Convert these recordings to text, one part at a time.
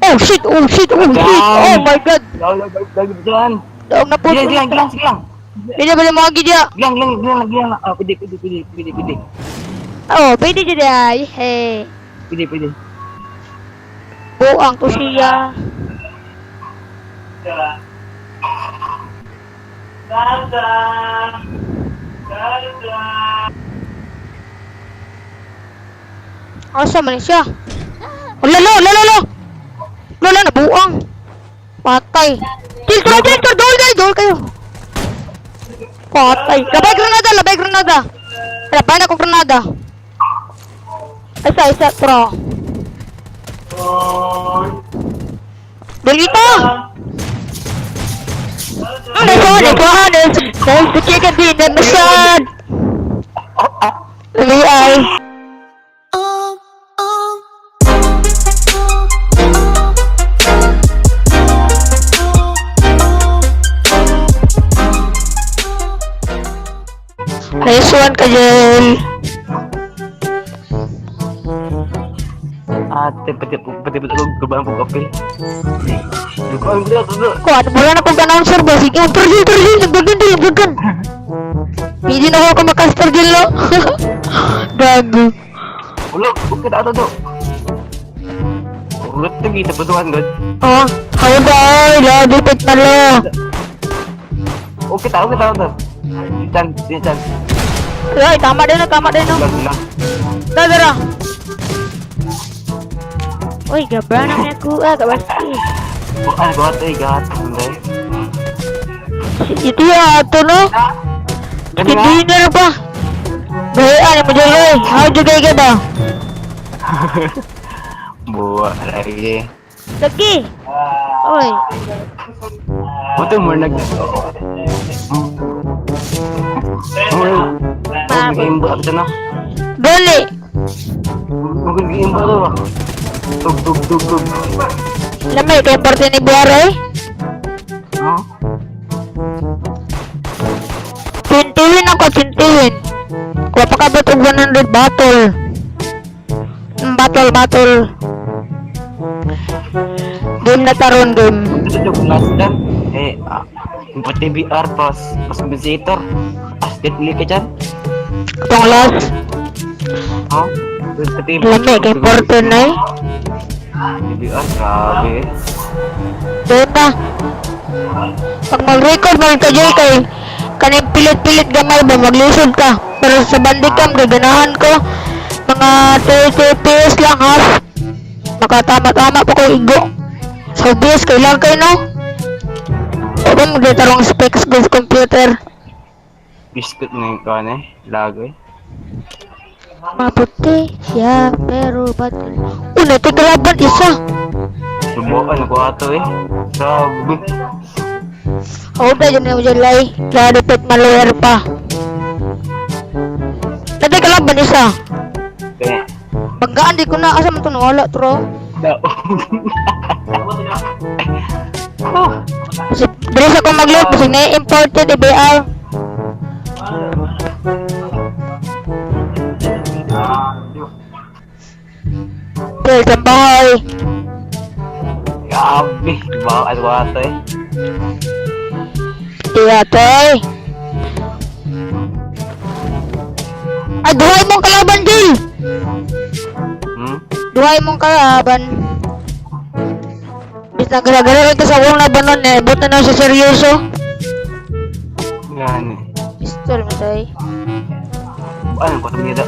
Oh shit, oh shit, oh shit. Oh my God. Law, law, law, dyan. Daog na po. Gilang, gilang, gilang, sige lang. Pwede ba yung mga gidya? Gilang, gilang, gilang, gilang. Ah, pwede, pwede, pwede, pwede, pwede. Oh, pwede dyan ay. Hey. Pwede, pwede. Buang to siya. Asa man siya? Wala, lo, lo, lo, lo. Lola, nabuang. Patay. Chill, tara, chill, tara, dol kayo, dol kayo. Patay. Labay granada, labay granada. Labay na ko granada. Isa, isa, tara. Dito! Nice one, nice one, nice. Nice to chicken dinner na siya. Ay. Nice one ka, Jel. Ate, pati, pati, pati, kubaan po kape. Kubaan po kape. Kuan, wala na kong announcer ba? Sige, oh, Terjil, Terjil, nagdagan, nagdagan. Hindi na ako makaster Jel, no? Gago. Ulo, okay na ato to. Ulo, ito kita butuhan, God. Oh, how ba? Ay, lagi pit na lo. Okay tao to. Chance, chance. Ay, tama din na, tama din na. Lang, lang. Tara, tara. Uy, gabra na ako. Ah, gabasti. Bukan, gat, eh, gat. Hindi. Ito ya, ato no? Gani nga. Dinner pa. Gayaan mo dyan, oy. How do you ba? Buwa, lagi. Lagi. Oy. Buto mo nag... Mo, mag-imba ako na. Dali. Mag-imba to ba? Tug, tug, tug, tug. Lamay, kay parte ni Buara eh. No? Tintihin ako, tintihin. Kuha pa ka ba itong 100 battle? Battle, battle. Game na taron, game. Ito joke last time. Eh, ah, yung pati BR pas, pas compensator. As, deadly ka dyan. Itong last. Oh, pati Lamay, kay parte na eh. BR, grabe. Doon na. Pag mag-record man ka, Jay, kay kaning pilit-pilit gamay ba, maglisod ka. Pero sa bandicam, gaganahan ko. Mga 30 FPS lang half. Makatama-tama pa ko igo. Sa OBS, kailangan kayo, no? O ba magdatarong specs good computer? Biscuit na yung kuwan eh. Lago eh. Maputi siya, pero ba't... Una, ito kalaban isa. Subukan ko ato eh. Grabe. Oo, ba, yun yung July. Lalo malawyer pa. Natay kalaban isa. Kaya, Pagkaan di ko na asa man to nawala tro. Oh. Kasi diri sa kong magload kasi na imported EBR. Del sa bahay. Grabe. Diba? Ano ko ato eh. Tiya toy. Ay, duhay mong kalaban, Jay! Hmm? Duhay mong kalaban. Bis na gara-gara rin ka sa akong labanon eh. Buta na siya seryoso. Yan eh. Pistol mo, tay. Ano ko tumida?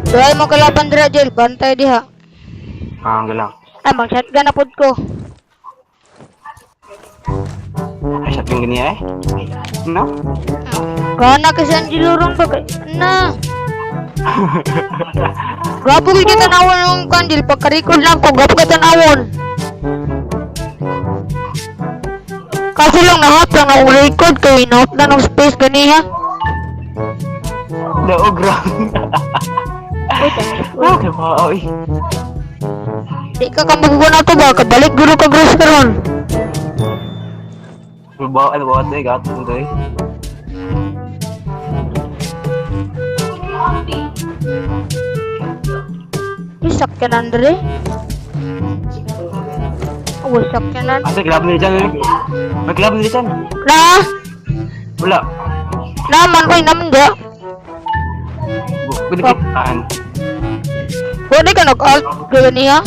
Duhay mong kalaban dira, Jel. Bantay diha. Ah, ang galang. Ay, mag-shotgun na pod ko. Ay, shot yung ganyan eh. No? Kana kasi ang jilurong ba kay na. Gapo kay kita tanawon ng kandil pagka-record lang ko gapo kay tanawon. Kaso lang nahap lang akong record kay nahap na ng space ganiha. Daog grabe. Oh, diba? Oy. Di ka kamuguna to ba kabalik guro ka gross karon. Diba? Ano ko ato eh. Gato ito eh. Sakyanan dre. Oh, sakyanan. Asa club nila dyan eh? May club nila dyan. Na! Wala. Naman ko naman dia. Pwede kitaan. Pwede ka nag-alt gaya niya.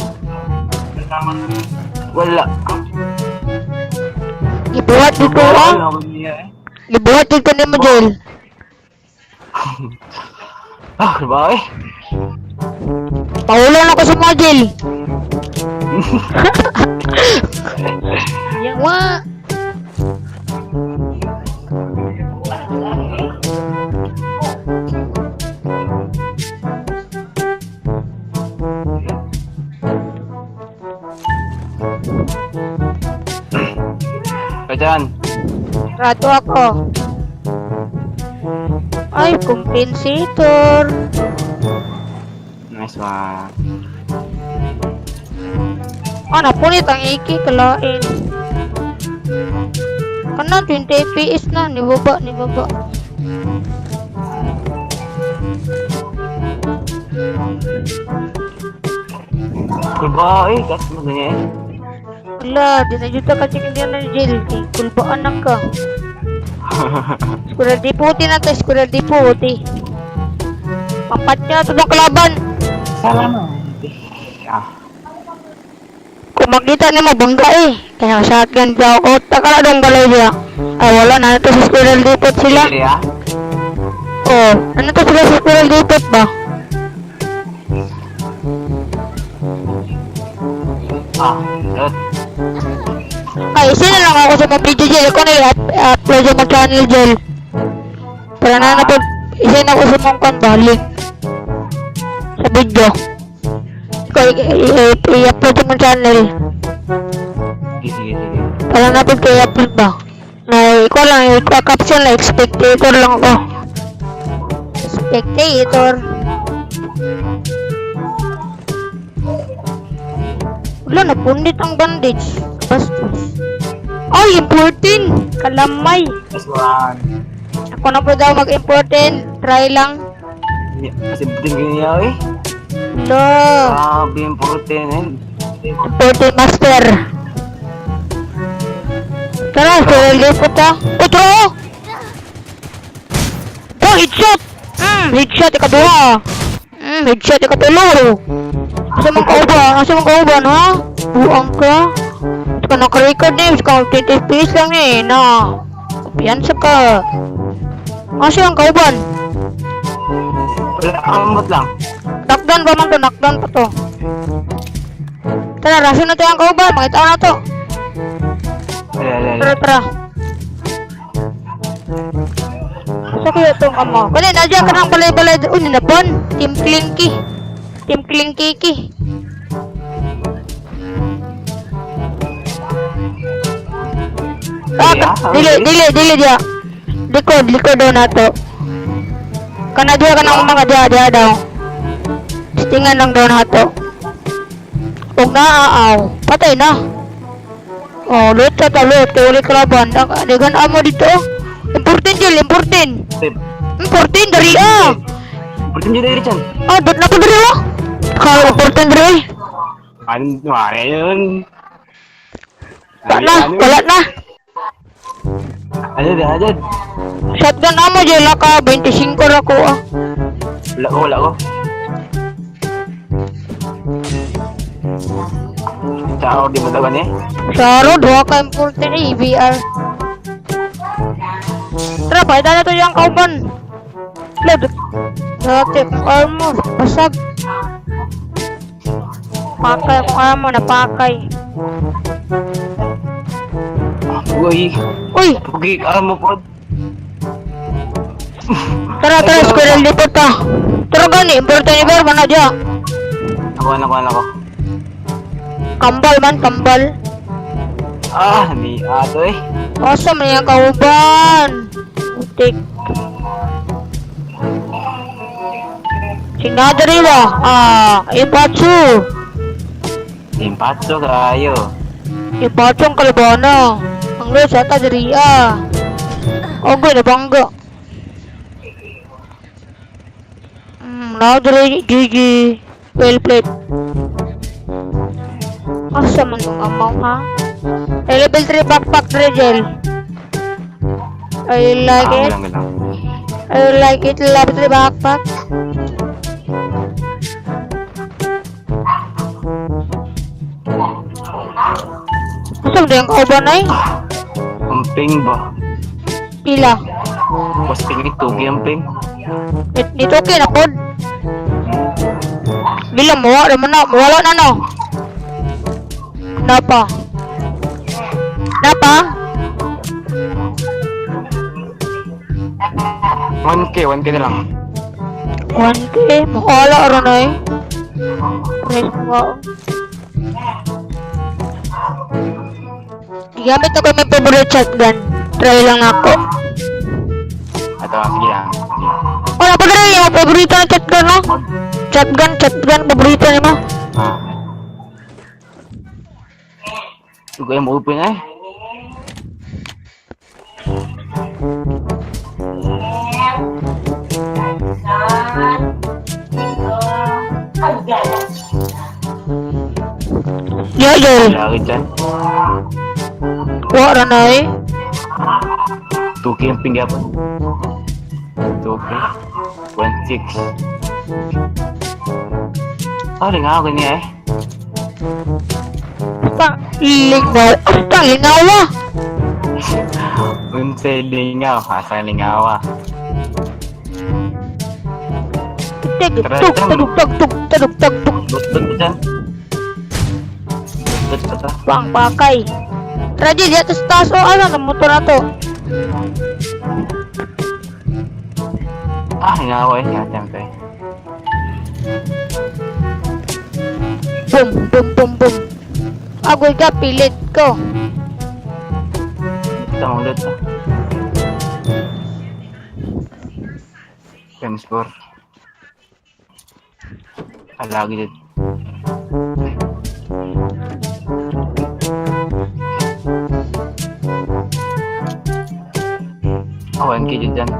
Wala. Gibuhat dito ah. Wala ko niya eh. Gibuhat dito ni mo, Jel. Ah, ba eh? Paulan ako sa mga Jel. Yawa. Kajan. Rato ako. Ay, compensator. Nice one. Ah, napunit ang iki, kalain. Kana, 20 FPS na. Nibaba, nibaba. Kulba eh. Kas mo ganyan eh. Wala, di na juta kasi hindi na jail. Kay kulbaan na ka. Squirrel di puti na to, squirrel di puti. Pampatya to ng kalaban. Salamat. Ah. Kung makita ni mo, bangga eh. Kaya shotgun pa ako. Takala dong balay siya. Ay, wala na. Ito sa squirrel depot sila. Sige ah. Oh, ano to sila sa squirrel depot ba? Ah. Lot. Ay, isa na lang ako sa mga video, Jel. Ako na i-upload sa mga channel, Jel. Para na na po, isa na ako sa mga kwan link. Sa video. Ko i-upload sa mga channel. Sige, sige, sige. Para na po kayo i-upload ba? Na, ikaw lang, i-caption lang, spectator lang ako. Spectator. Wala, napundit ang bandage. Bastos. Ay, importin! Kalamay! Nice one. Ako na po daw mag-importin. Try lang. Kasi buting ganyan eh. Lo. Grabe yung protein eh. Importin master. Tara, sarili ko ta. Otro! Oh, headshot! Headshot, ikaduha. Headshot, ikatulo. Asa man kauban? Asa man kauban, ha? Buang ka? Ito ka naka-record eh. Ikaw, 20 FPS lang eh. Na, kumpiyansa ka. Asa ang kauban? Wala, ambot lang. Knockdown ba man to? Knockdown pa to. Tara, rason na to ang kauban. Makita na to. Wala, wala, wala. Tara, tara. Sa kaya itong ama? Wala, nandiyan ka ng balay-balay. Uy, ninaban. Team Clinky. Team Clinky ki. Ah, dili, dili, dili diya. Likod, likod daw nato. Kana diya ka ng mga diya, diya daw. Tingan lang daw nato. Huwag na aaw. Patay na. Oh, loot sa ta, loot. Kaya ulit kalaban. Dagan amo dito. Important yun, important. Important, dari ah. Protein dyan dari dyan. Ah, dot na ko dari ah. Kaya important dari. Ano, mare yun. Wala na, wala na. Ano, ano, ano. Shotgun amo dyan ka. 25 ra ko ah. Wala ko, wala ko. Tsaka di mo tagan eh. Klaro, duha ka important eh, VR. Tara, pakita na to yung kauban. Load. Dati akong armor. Basag. Pakay akong armor, napakay. Uy, Uy! pugi ka mo po. Tara, tara, squirrel dito ta. Tara gani, important ni Bear, mana diya. Ako, ako, ako. Kambal man, kambal. Ah, ni ato eh. Asa man yung kauban? Tik. Sinadari ba? Ah, ipatsu. Impatso kayo. Ipatsu ang kalabana. Ang los ata diri ah. Okay, nabangga. Now diri GG. Well played. Asa man tong amaw, ha? Ay, level 3 backpack, Regel. I like Ah, it. lang lang. I like it. Level 3 backpack. Asa man yung kauban ay? Ang ping ba? Pila. Mas ping ito, ang ping. Dito okay na pod. Bila mo, wala man na, wala na no. Napa. Napa? 1K, 1K na lang. 1K, makala ron ay. Press mo. Gigamit ako may favorite shotgun. Try lang ako. Ito, sige lang. Sige. Wala pa rin yung paborito na shotgun, no? Shotgun, shotgun, paborito ni mo. Ah. Ito kayo mo-open eh. Yo, yo. Lagi dyan. Wala na eh. 2K ang ping yapon. 2K. 1.6. Ah, lingaw ko niya eh. Basta, lingaw. Basta, lingaw ah. Unsay lingaw, asa lingaw ah. Tig, tug, tug, tug, tug, tug, tug, tug. Dot dyan. Dot dot ta. Pang pakay. Traje, di atas taas. Oh, ano, na motor na to. Ah, lingaw eh. Nga, eh. Boom, boom, boom, boom. Agoy ka, pilit ko. Ito ang ulit ah. Times 4. Ah, lagi dyan. Oh, 1K dyan.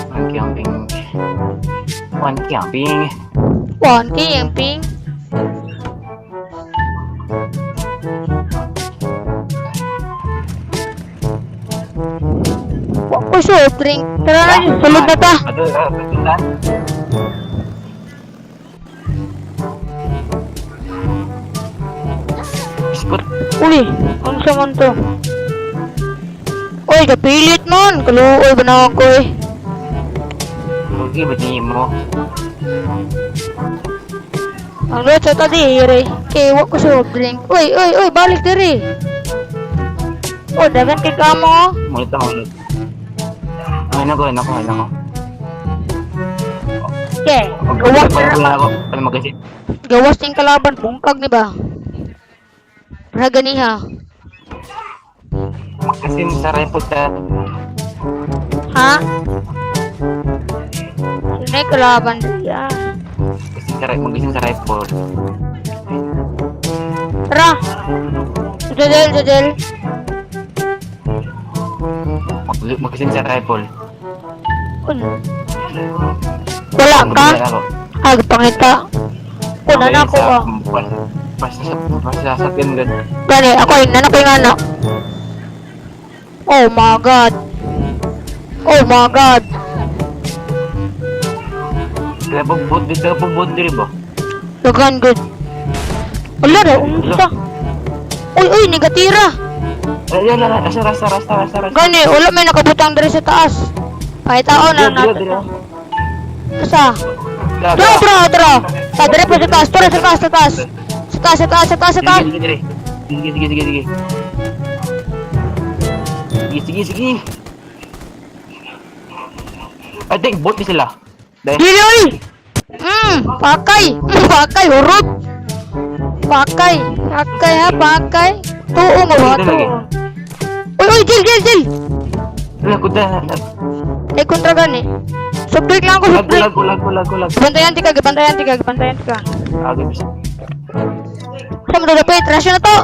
1K ang ping. 1K ang ping. 1K ang ping. Wa ko soft drink. Tara na, sulod na ta. Ato, ato, ato. Biskot. Uy, unsa man to? Uy, kapilit man. Kaluoy ba na ako eh. Okay, ba't niyo mo? Ang lot sa tadi, ire. Kay wa ko soft drink. Uy, uy, uy, balik diri. Oh, dagan kay kamo. Ulit ako, ulit. Ay, nako, ay, nako, ay, nako. Okay, Gawas gawas na ako. Ano magasi? Gawas ning kalaban, bungkag ni ba? Para ganiha. Kasi sa report ka. Ha? Sino yung kalaban diya? Kasi sa magising sa report. Tara! Jadel, Jadel. Magising sa rifle. Wala ka? Ay, pangita. Una na ako ah. Basta sa pin gan. Gani, ako yung nanak ko yung anak. Oh my God. Oh my God. Kaya pag bot dito, pag bot diri ba? Dagan good. Wala ra, unsa? Uy, uy, negatira. Ay, ay, ay, rasa, rasa, rasa, rasa, rasa. Gani, wala may nakabutang diri sa taas. Pakitao na Dira, dira, nato. Asa? dira. Tara, tara, tara. Ta, diri pa sa taas, tara sa taas, sa taas. Sa taas, sa taas, sa taas, sa taas. Sige, sige, sige, sige, sige, sige. Sige, sige, sige. I think bot ni sila. Dahil, Dili, oy! Pakay. Pakay, hurot. Pakay. Pakay ha, pakay. Tuo mo ba? Dili, dili. Tuo. Uy, uy, Jil, Jil, Jil. wala ko na. Ay, kontra gani. Soft drink lang ako, Lag, soft drink. lag, lag, lag, lag. Bantayan tika, bantayan tika, bantayan tika. Agad bisa. Sa mo dapat, rasyon na to.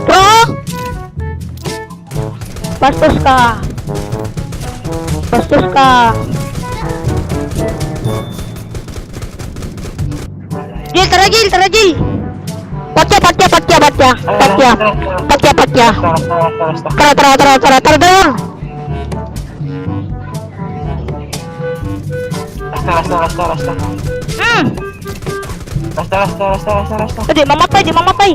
Bro! Bastos ka. Bastos ka. Jil, tara Jil, tara Jil. Patya, patya, patya, patya. Patya. Patya, patya. Tara, tara, tara, tara. Tara, tara, tara, tara, tara, tara. Rasta, rasta, rasta, rasta. Rasta, rasta, rasta, rasta, rasta. Di mamatay, di mamatay.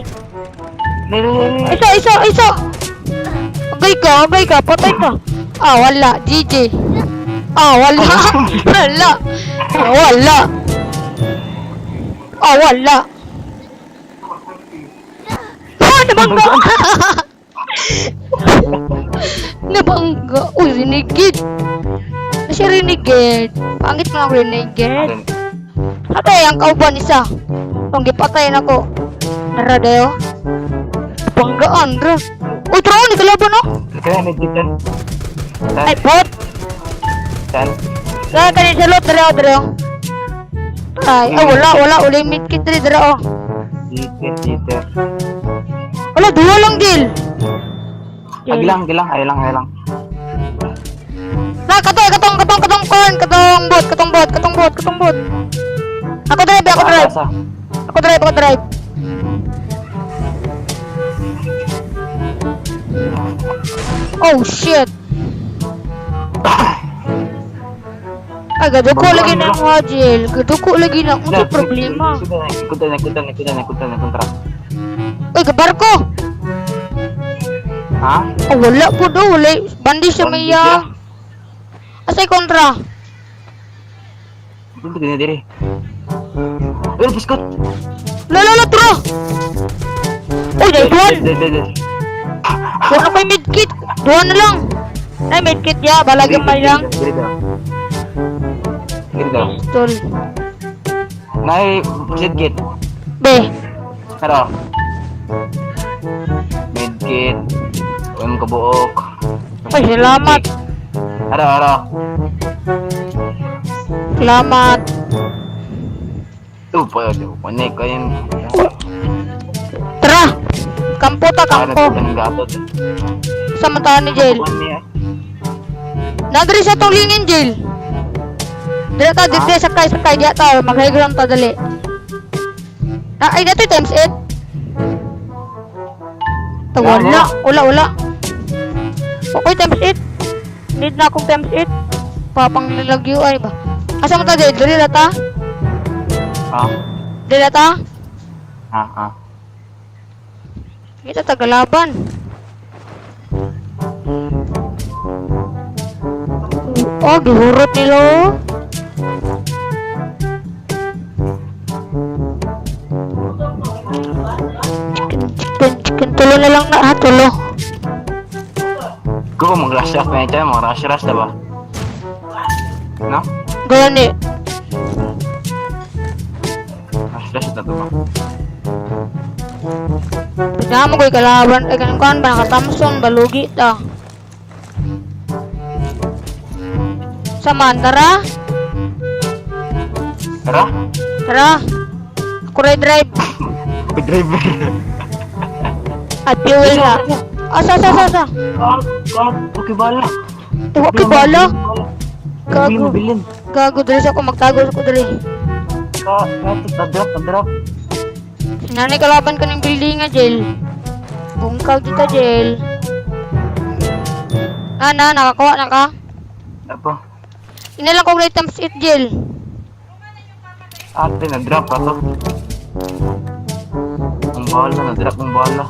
Dili, dili, dili. Isa, isa, isa. Agay ka, patay ka. Ah, wala, GG. Ah, wala. Wala. Ah, wala. Ah, wala. Ah, nabangga. Nabangga. Uy, renegade. Kasi renegade. Pangit mo ang renegade. Atay, ang kauban isa. Ang gipatay na ko. Nara dayo. Banggaan ra. Uy, tara ni kalaban oh. Kaya may gitan. Ay, bot. Tan. Kaya kani sa lot dere oh, dere oh. Ay, ay wala wala uli medkit dere dere oh. Jeter, jeter. Wala duha lang gil. Agilang, agilang, ay lang, ay lang. Na katong katong katong katong kon, katong bot, katong bot, katong bot, katong bot. Ako drive, ako drive. Asa? Ako drive, ako drive. Oh shit. Ay, gaduko lagi na ako, Jill. Gaduko lagi na. Ano problema? Ikutan, ikutan, ikutan, ikutan, ikutan. Uy, gabarko! Ha? Oh, wala po do. Wala. Bandi siya Bandi maya. Asay kontra. Dito gina dire. Uy, biskot. La la la, tara! Uy, nice one! Dili, dili. Wala ko'y medkit. Duha na lang. Ay, medkit ya. Balagyan may lang. Dili daw. Dili daw. Tol. Nay, medkit. Be. Tara. Medkit. Uy, mo kabuok. Ay, salamat. Ara, ara. Salamat. Ito, pa, kunik ko yun. Tara! Kampo ta, kampo. Ang gatot. Sa mata ni Jill. Nadri sa tong lingin, Jill. Dili ta, dili sakay, sakay. Diya ta, mag-high ground ta, dali. Ah, ay, dito times 8. Ta, wala, wala, wala. Okay, times 8. Need na akong times 8. Papang nilagyo ay ba? Asa mo ta, Jill? Dili na ta? Ah, Dili na ta? ah, ah. Kita tagalaban. Oh, gihurot nila oh. Chicken, chicken, chicken. Tulo na lang na ha, tulo. Ko mag-rush rush na ito, mag-rush rush na ba? No? Gani. Rush rush na to ba? Pinamo ko'y kalaban. Ay, kanang kuhan ba? Nakatamson, balugi ta. Saman, tara. Tara? Tara. Ako rin drive. May driver. At fuel na. Asa, asa, asa, asa. Ah, ah, okay bala. Tuwa kay bala. Gago. Gago. Bilin. Gago, dali sa ako. Magtago sa ko dali. Ka, ka, drop, drop. Nanay kalaban ka ng building nga, Jel. Bungkaw dito, Jel. Ana, nakakuha na ka? Apo. Inalang ko great times 8, Jel. Ate, na-drop pa to. Ang bala, na-drop ang bala.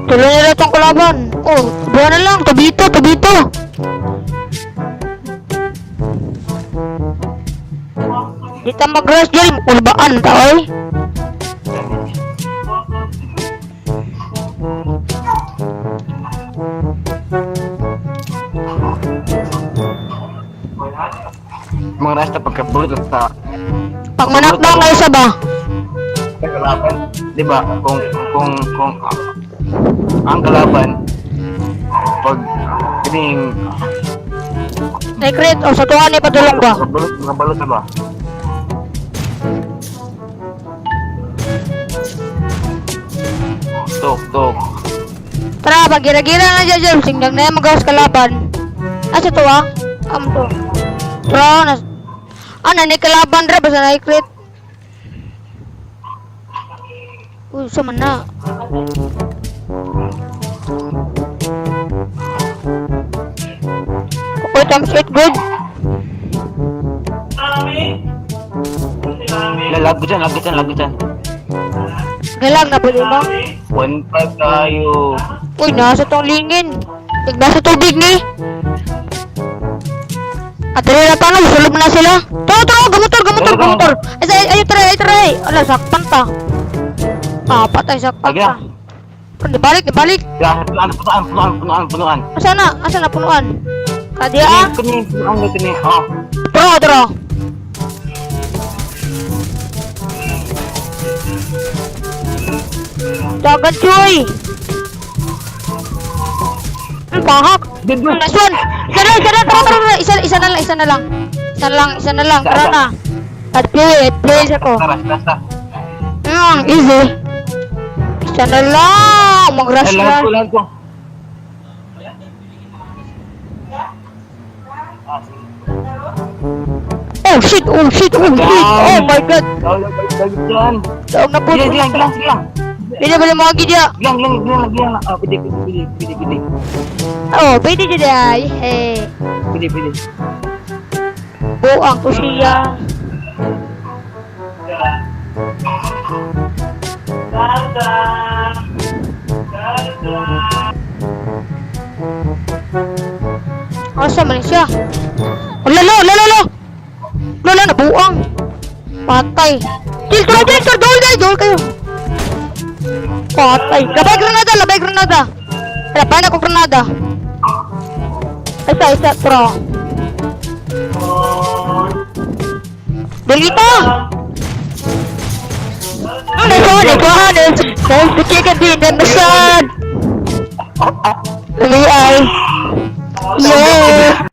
Tuloy nila itong kalaban. Oh, buwan na lang. Tabito, tabito. Di ta mag-rush, Jel. Kulbaan ta, oy. Mga rasta pagkabulot sa Pag manakbang kayo sa ba? kalaban, 'di ba? Kung ang kalaban pag kining Secret, o sa tuwan ni padulong ba? Makabalot, makabalot na ba? Tok, tok. Tara, pag gira-gira na dyan, Jel. Singdag na yan magawas kalaban. Ah, sa tuwa? Am to. Bro, nas. Ah, nanikalaban ra basta na-crit. Uy, sa man na. Okay, times 8, good. Lalag ko dyan, lag ko dyan, lag ko dyan. Galang na po, di ba? 1-5 tayo. Uy, nasa tong lingin. Nasa tubig ni. At dali na tanong, sulog na sila. Tara, tara, gamotor, gamotor, gamotor. Ay, ay, ay, tara, ay, tara, ay. Ala, sakpan ta. Ah, patay, sakpan Aga. ta. Pero, di balik, di balik. Ya, punuan, punuan, punuan, punuan, punuan. Asa na? Asa na punuan? Kadi ah. Kini, punuan, kini. Oh. Tara, tara. Dagan, Choy. Ang bahak. Dead mo. Nice one. Isa na, isa na, tara, tara, tara. Isa, isa na lang, isa na lang. Isa na lang, isa na lang. Tara na. At play, at play ako. Tara, tara, tara. Easy. Isa na lang. Mag-rush Ay, na. lag ko, lag ko. Oh shit, oh shit, oh shit. Oh my God. Lag, lag, lag, dyan. Taong na po. Gilang, gilang, gilang, gilang. Hindi ba mga gidya? Gilang, gilang, gilang, gilang. Ah, pwede, pwede, pwede, pwede, pwede. Oh, pwede dyan ay. Hey. Pwede, pwede. Buang ko siya. Asa man siya? Oh, lalo, lalo, lalo! Lalo, nabuang! Patay! Chill, tara, chill, tara, dol kayo, dol kayo! Patay! Labay granada, labay granada! Labay na ko granada! Isa, isa, tara! Delita! Nice one, nice one! Nice to chicken dinner, Masad! VI! Yeah!